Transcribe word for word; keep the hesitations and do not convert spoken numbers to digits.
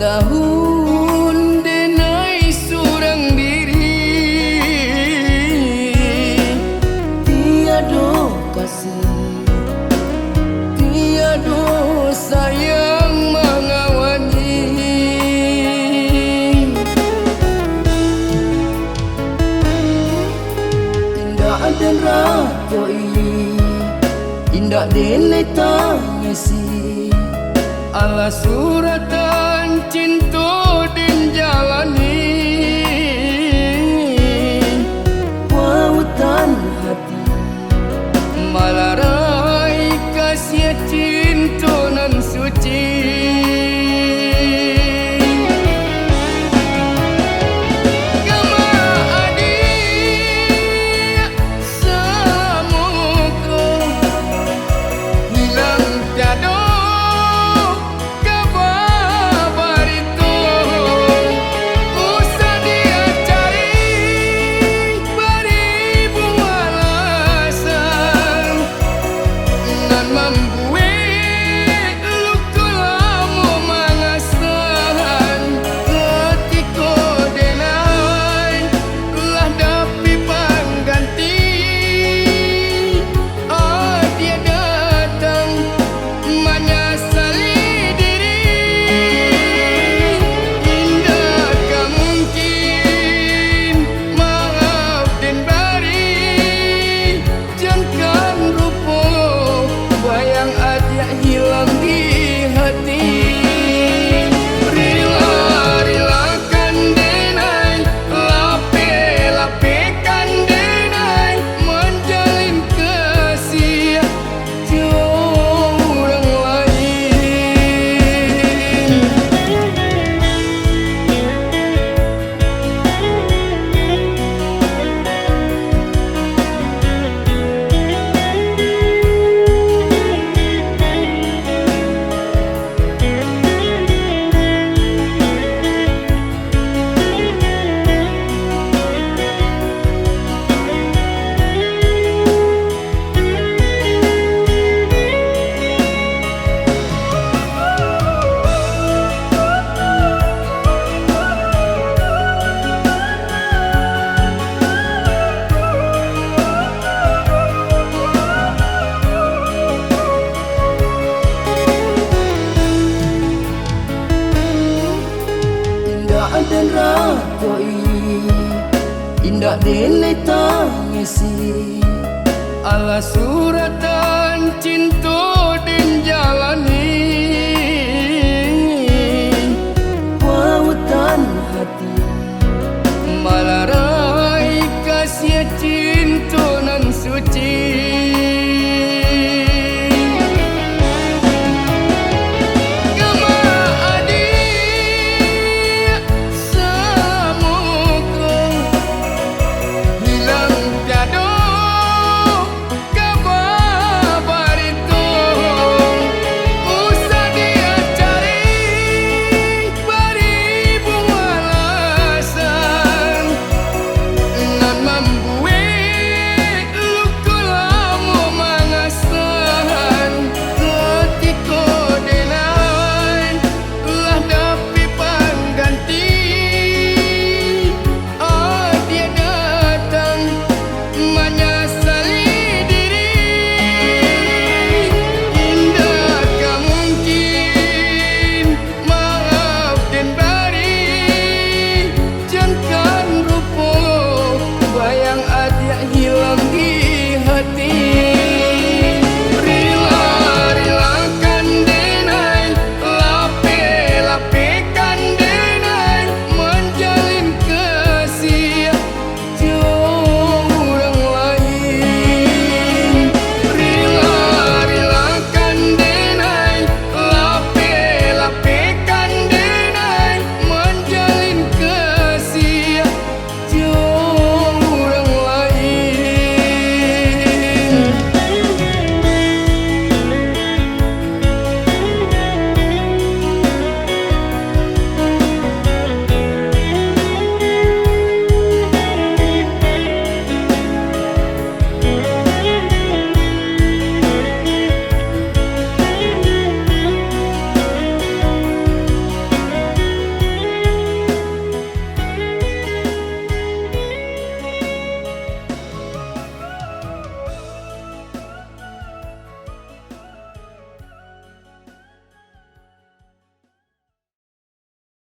Tahun denai surang diri, tiado kasih, tiado sayang mangawani. Indak den rakoi, indak den tangisi. Alah suratan cinto den jalani, pautan hati malarai kasiah cinto nan suci. Kama adiak salamo ko hilang tiado kaba barito, usah diacari baribu alasan, nan mambuek luko lamo mangasan. Katiko denai lah dapek pangganti, adiak datang manyasali diri. Indak ka mungkin maaf den bari, jankan rupo bayang adiak hilang di hati. Rila-rilakan denai, lapeh-lapehkan denai, manjalin kasiah jo urang lain. Indak den rakoi, indak den tangisi. Alah suratan cinto